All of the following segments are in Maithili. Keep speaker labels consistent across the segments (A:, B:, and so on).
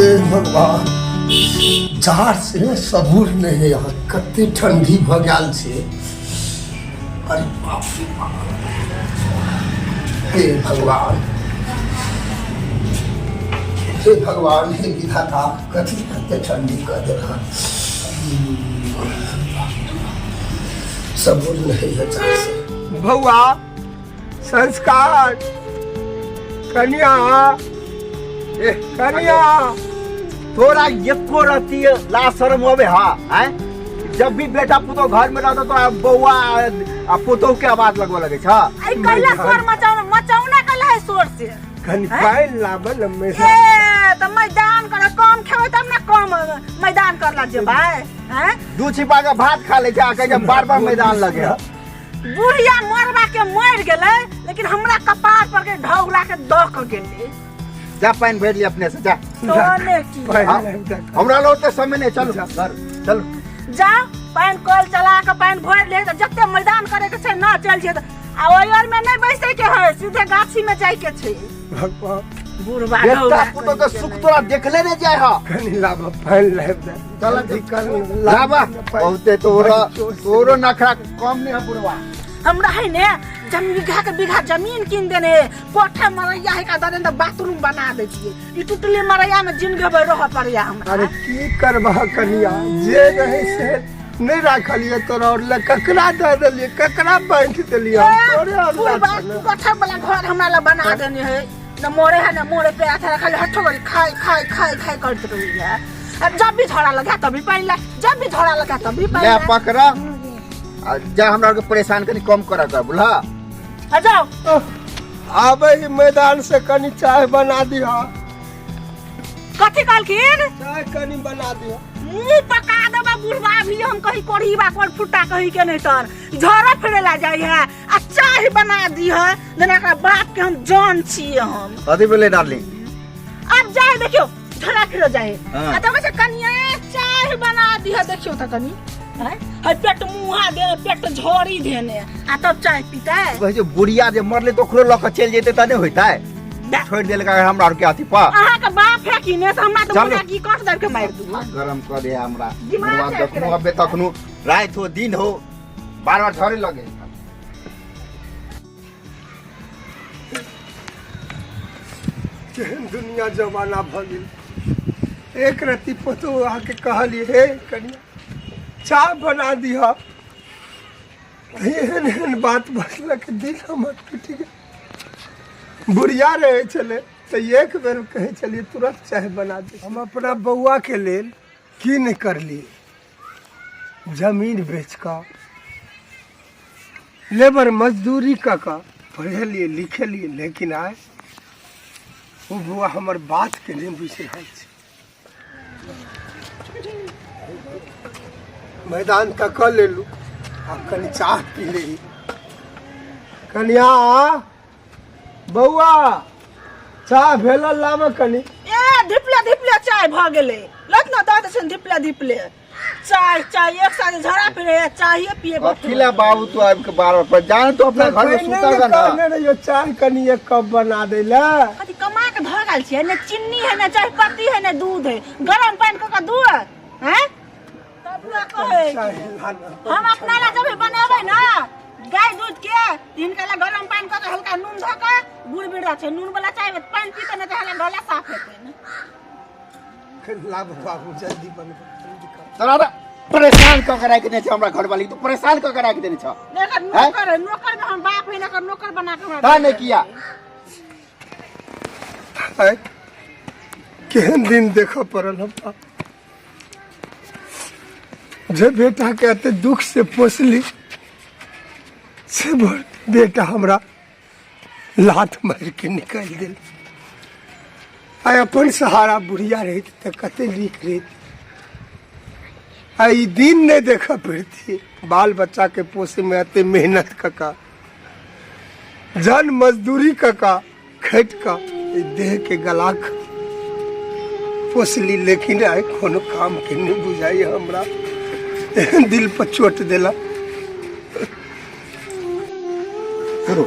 A: हे भगवान, जाड़ से सबूर नहि है यहाँ, कते ठंडी भऽ गेल छै। अरे बाप रे बाप, हे भगवान, हे भगवान, हे विधाता, कथी कते ठंडी कऽ देलक। सबूर नहि है जाड़ से।
B: बौआ संस्कार, कनिया,
C: ए
B: कनिया,
C: तोरा एको रत्ती ला शर्म अबे हा हैं? जब भी बेटा पुतोह घर में रहता तो बउआ आ पुतोह के आवाज लगबे लगे छ।
D: आई कैला शोर मचाउना मचाउना कैला है शोर से?
B: कनि
D: हैं?
B: पानि लाबल
D: ए त मैदान कर कम खेबै तब ना कम मैदान करला जेबै हैं?
C: दू छिपा के भात खा ले छै आ कहै छै बार बार मैदान लगे है।
D: बुढ़िया मरबा के मर गेलै, लेकिन हमरा कपार पर के ढौला के दऽ के गेलै।
C: जा, पानि भरि लिय अपने से, जा।
D: तो ने की
B: पानि
C: हाँ।
B: लाबि दे।
C: हमरा लग तऽ समय नहि, चलू घर चलू।
D: जाओ, पानि कल चला के पानि भरि ले, तऽ जते मैदान करे के छै ना चल जे, आ ओहि आर में नहि बैसे के है, सीधे गाछी में जाय के छै।
B: भगवान,
D: बुढ़बा
C: बेटा
D: ढौला
C: पुतोह के सुख तोरा देखले नहि जाय हा।
B: कनि लाब, पानि लाबि दे।
C: चल।
B: जल्दी कर।
C: लाबा बहुते तोरा, तोरो नखरा कम नहीं है बुढ़वा।
D: हमरा है ने जमीन बीघा के बीघा जमीन कीन देने है, कोठा मरैया है का दे देने, बाथरूम बना दे छिए। ई टुटली मरैया में जिनगी भर रह पड़िया हमरा।
B: अरे की करबह कनिया, जे रहे से नहीं राखलिए तोरा और ले ककरा दे देलिए, ककरा बांटि देलिए हम? तोरे और ला
D: बुढ़बा
B: छलै।
D: कोठा वाला घर हमरा ला बना देने है, न मोरे है न मोरे पे आथा, खाली हठो गरी खाई खाई खाई खाई करते रही है। अब जब भी झोड़ा लगा तभी पानी ला, जब भी झोड़ा लगा तभी पानी
C: ले
D: ला।
C: पकड़ा आ जा, हमरा के परेशान कनी कम करा कर बुझला।
D: आ जाओ।
B: आबै ही मैदान से, कनी चाय बना दिह।
D: कथी कहलखिन?
B: चाय कनी बना दिह।
D: मुंह पका देबा बुढ़वा, भी हम कहीं कोढ़ीबा कोड़ फुट्टा कहीं के नहीं तर झोरा फिरे ला जाई है आ चाय बना दी है। जना एकरा बाप के हम जान छिए हम।
C: कथी भेलै डार्लिंग?
D: अब जाए, देखियो झोरा फिरो जाए।
C: हाँ।
D: आ तब से कनिया चाय बना दी है, देखियो त कनी हैं है पेट मुहा दे पेट झोरी देने आ तब चाय पीता है।
C: कहै छै बुढ़िया जे मरले तऽ ओकरो लऽ कऽ चलि जेतै तऽ नहि होइतै? छोड़ि देलक हमरा आरके अथी पर।
D: अहाँ के बाप है कि ने, हमरा तो
C: चलू।
D: मुर्गा की कट दर के मार दू।
C: गरम कऽ दे हमरा।
D: दिमाग
C: बुढ़वा
D: है
C: जखनो अबे तखनो राति हो दिन हो बार बार झरे लगे।
B: केहन दुनिया जमाना भऽ गेल। एक रत्ती पुतहु अहाँके कहलियै, हे कनिया, चाह बना दिह, एहन एहन बात बजलक, दिल हमर टूटि गेल। बुढ़िया रहै छलै तऽ एक बेर कहै छलियै, तुरंत चाय बना दे। हम अपना बौआके लेल की नहि करलियै, जमीन बेच कऽ, लेबर मजदूरी कऽ कऽ पढ़ेलियै लिखेलियै, लेकिन आइ ओ बौआ हमर बातके नहि बुझि रहल छै। मैदान तऽ कऽ लेलू, आब कनि चाह पी ली। कनिया, बौआ, चाह भेल? लाबऽ कनि।
D: ए धिपले धिपले चाय भऽ गेलै, लत न दऽ दै छै। धिपले धिपले चाय चाय एक साथ झड़ा पिए चाय पिए।
C: कथी ला बाबू तू आबि के बार बार पर जान, तो अपना घर में सुता गा ना।
B: कहने रहियो चाय कनि एक कप बना दै ला।
D: कथी कमा के धऽ गेल छियै? ने चीनी है, ने चाय पत्ती है, ने दूध है। गरम पानि कऽ कऽ दूध हैं तब बुआ कहै
B: चाय ला ना।
D: हम अपना ला जब बनेबै ना गाय दूध के, हिनका ला गरम पानि कऽ के हल्का नून धऽ कऽ गुड़ बिड़ा छै। नून वाला चाय में पानि पीते ने तऽ हल्का गला साफ हेतै ने।
B: लाब बाबू, जल्दी बनबो, जल्दी कर।
C: तोरा तऽ परेशान कऽ के राखि देने छै हमरा घरवाली, तू परेशान कऽ के राखि देने छ।
D: एकर नौकर है, नौकर में हम बाप है, एकर नौकर बना के हमरा
C: ता नहि किया।
B: आइ केहन दिन देखऽ पड़ल हमरा, जे बेटा के एते दुख से पोसली से बेटा हमरा लात मारि के निकालि देल। आइ अपन सहारा बुढ़िया रहित तऽ कते नीक रहित, आइ ई दिन नहि देखऽ पड़ितियै। बाल बच्चा के पोसैमे एते मेहनत कऽ कऽ, जन मजदूरी कऽ कऽ, खटि कऽ ई देह के गला कऽ पोसली, लेकिन आइ कोनो काम के नहि बुझाइए हमरा, एहन दिल पर चोट देला।
C: शुरू।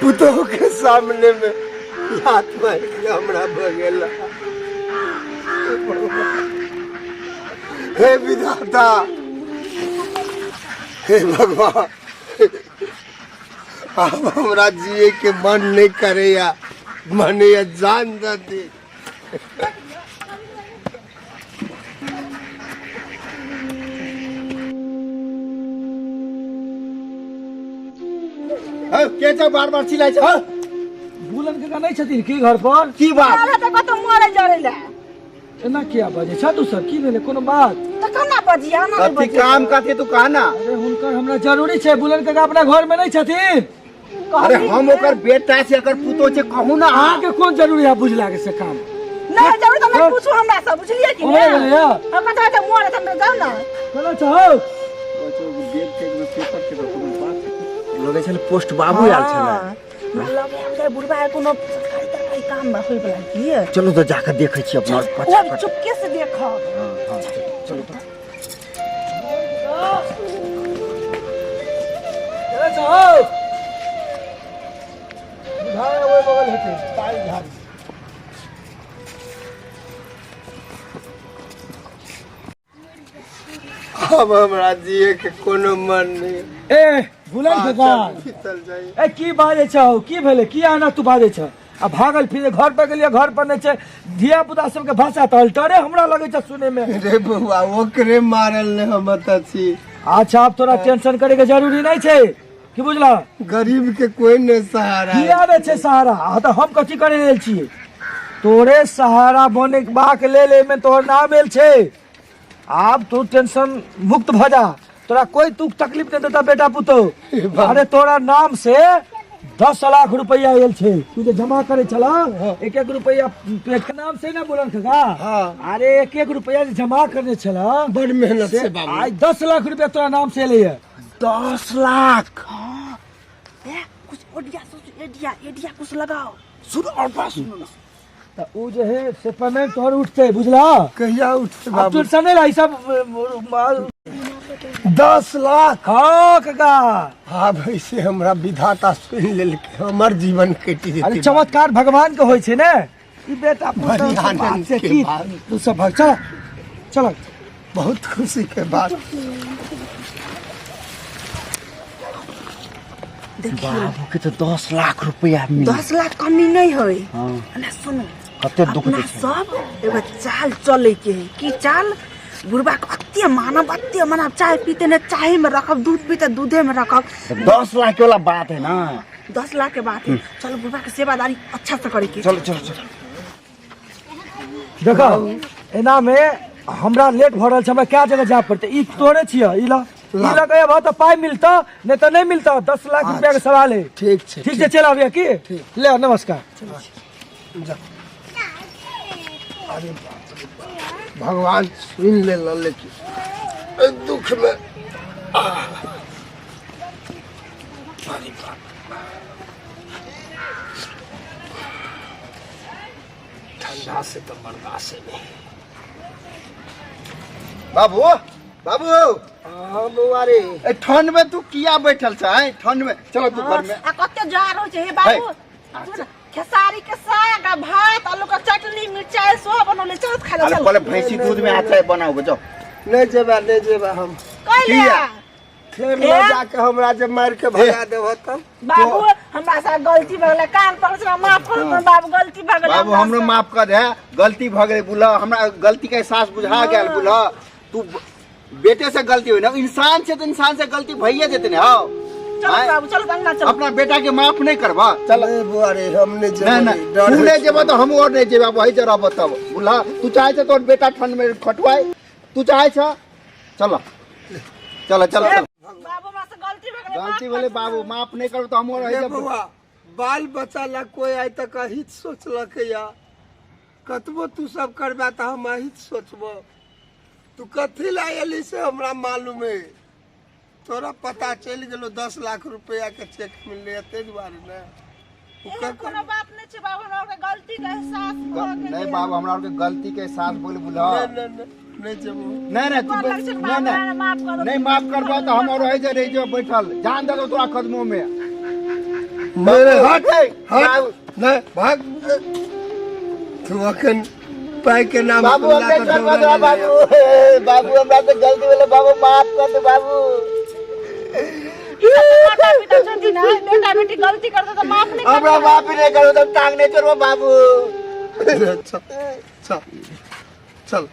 B: पुतोह के सामने में लात मारि के हमरा भगेला। हे विधाता, हे भगवान, आब हमरा जिए के मन नहीं करेया, मने या जान दे दे।
C: हौ, के छ बार बार चिल्लाइ छ हौ?
E: बुलन के नहि छथिन की घर पर?
C: की बात?
D: चल तऽ कतौ मरे जरे ले।
E: एना किया बजै छ तू सब? की भेलै, कोनो बात?
D: तऽ केना बजिया ना?
C: कथी काम कथी तू कह ना।
E: अरे हुनकर हमरा जरूरी छै। बुलन काका अपना घर में नहीं छथिन?
C: अरे हम ओकर बेटा छै, एकर पुतो छै, कहू ना।
E: अहाँके कोन जरूरी है बुझला के से काम?
D: नहीं जरूरी तऽ नहि पूछू हमरा सब, बुझलियै कि
E: ओहे
D: नहि?
E: गेलैया।
D: हम कतौ तऽ मरे तऽ जाउ ना।
E: केना छौ?
C: लगै छलै पोस्ट बाबू आयल छलै।
D: लगे हम जाय बुढ़बा के कोनो सरकारी तरकारी काम में होय बला की।
C: चलू तऽ जाकऽ देखै छी अपना।
D: ओ अभी चुपके से देखब।
C: चलू तऽ।
E: केना छौ? बुझाय ओहि बगल हेतै।
B: अब हमरा जिए के कोनो मन नहीं।
E: ए बुलन काका,
B: चल जाइए।
E: ए की बाजै छौ? की भेलै? की आना तू बाजै छ? आ भागल फिर घर पर गेलियै, घर पर नहि छै। धिया पुता सबके भाषा तऽ अल्टरे हमरा लगै छै सुनै मे।
B: रे बौआ, ओकरे मारल ने हम तऽ छी।
E: अच्छा, आब तोरा टेंशन करे के जरूरी नहि छै, की बुझला?
B: गरीब के कोई नहीं सहारा है।
E: किया नहि छै सहारा? आ तऽ हम कथी करे लेल छियै? तोरे सहारा बनेबाक लेल एहिमे तोहर नाम आयल छै। आब तू टेंशन मुक्त भऽ जा, तोरा कोई दुख तकलीफ नहीं देता बेटा पुतोह। अरे तोरा नाम से 10 लाख रुपया आयल छै। तू जे जमा करे छला एक एक रुपया पेट के नाम से ना बोलन काका?
B: हाँ।
E: अरे एक एक रुपया जे जमा करने छला
B: बड़ मेहनत से बाबू।
E: आइ 10 लाख रुपया तोरा नाम से एलै है।
C: 10 लाख?
D: ए कुछ ओडिया सोच, एडिया एडिया कुछ लगाओ।
C: सुन और बात सुनू ना।
E: तऽ ओ जे है से पेमेंट तोहर उठतै, बुझला?
B: कहिया उठते
E: आब
B: बाबू?
E: टेंशन नहि ला ई सब।
B: 10 लाख?
E: हाँ काका।
B: आब ऐसे हमरा विधाता सुन लेलकै, हमर जीवन कटि
E: अरे
B: जेतै।
E: चमत्कार भगवान के होइ छै ने। ई बेटा पुतहु
B: बड़ी
E: के बात
B: आनंद
E: से
B: के
E: की
B: बात।
E: तू सब भाग, चल चल।
B: बहुत खुशी के बात।
D: देखियौ।
C: बाबू के तऽ 10 लाख रुपया मिल
D: 10 लाख कमी नहीं है। ना सुनू।
C: कते दुख
D: अपना
C: दै छै।
D: सब एगो चाल चले के है। की चाल? बुढ़बा के अत्ते मानब, अत्ते मानब, चाय पीते ने चाय में रखब, दूध पीते दूधे में रखब।
C: 10 लाख के वाला बात है ना।
D: 10 लाख के बात है। चलो, बुढ़बा के सेवादारी अच्छा से करे के।
C: चलो चलो चलो।
E: देखो, एना में हमरा लेट भऽ रहल छै, हमरा कए जगह जाय पड़तै। ई तोरे छियै, ई ल, ई लऽ के अयबह तऽ पाइ मिलतौ, नहि तऽ नहि मिलतौ। 10 लाख रुपया के सवाल है।
B: ठीक छै।
E: ठीक छै, चलि आबियै की? ले, नमस्कार।
B: जा। अरे बाप रे बाप। भगवान सुन ले, लेकिन एहि दुख में आह। अरे बाप रे बाप। ठंडा से तो बर्दाश्त नहीं।
C: बाबू, बाबू।
B: हाँ बौआ रे।
C: ए ठंड में तू किया बैठल छ? हैं, ठंड में चलो तू घर में।
D: आ कते जार होइ छै हे बाबू। सुन, खेसारी के साग आ भात, आलू के चटनी, मिरचाई सेहो बनौले, चल खा ले।
C: अरे
D: चल।
C: पहले भैंसी दूध में आता है, बनाओ, जाओ।
B: नहीं जेबा, नहीं जेबा हम।
D: कैले?
C: किया?
B: फेर लऽ जाके हमरा जे मारि के भगा देबह तब?
D: बाबू, हमरा से गलती भऽ गेलै, कान पकड़ छला, माफ करू बाबू, गलती भऽ गेलै।
C: बाबू,
D: हमरा
C: हमरो
D: से।
C: माफ कर दे, गलती भऽ गेलै। बुझल, हमरा गलती के एहसास बुझा गेल। बुझल, तू बेटे से गलती होइ ना, इंसान छै तऽ इंसान से गलती भइए जेतै ने हौ।
D: चलो
C: आँय?
D: बाबू, चलो अंगना चलो।
C: अपना बेटा के माफ नहीं करबा? चल।
B: नहीं बौआ रे, हम नहीं जेबै।
C: नहीं नहीं।
B: डर
C: तू
B: होइ
C: नहीं
B: छै।
C: जेबा तो हम और नहीं जेबा, वही जरा बताब। बुझला, तू चाहे छ तोर बेटा ठंड में खटवाए, तू चाहे छ? चल चल चल चल।
D: बाबू, हमरा से गलती भऽ गेलै।
C: गलती बोले बाबू, माफ नहीं करो तो हम और
B: रे
C: रह
B: बौआ, बाल बच्चा ला कोई आइ तक अहित सोचलक या? कतबो तू सब करबा तऽ हम अहित सोचबो? तू कथी ला एली से हमरा मालूम है। तोरा पता चलि गेलो 10 लाख रुपया के चेक मिलले, ताहि दुआरे ने उ
D: एहन
B: ककर-
D: कोनो बात नहि छै बाबू, हमरा ओकरा गलती के एहसास भऽ गेलै।
C: नहीं बाबू, हमरा और के गलती के एहसास बोले। बुझला?
B: नहीं नहीं नहीं, नहीं जेबो।
C: नहीं नहीं, तू
D: गोर लगै छै
C: नहीं।
D: बाबू,
C: नहीं।
D: हमरा माफ करो।
C: नहीं माफ करबा तो हम और रह जा, रह जा बैठल, जान दे दो तोरा कदमों में।
B: नहीं नहीं, हट हट, नहीं, भाग तू। अखन पाई के नाम
C: बाबू,
B: पर
C: हमरे
B: ला कऽ
C: छोड़
B: दौड़ा
C: दो।
B: लेने।
C: बाबू, बाबू, हमरा से गलती भेलै बाबू, माफ कर दे बाबू।
D: ई सब तऽ माता पिता छथिन ना, बेटा बेटी गलती करते तऽ माफ नहीं
C: हमरा
D: करते?
C: माफ नहीं करो तो टांग नहीं छोड़बो बाबू।
B: चल चल चल।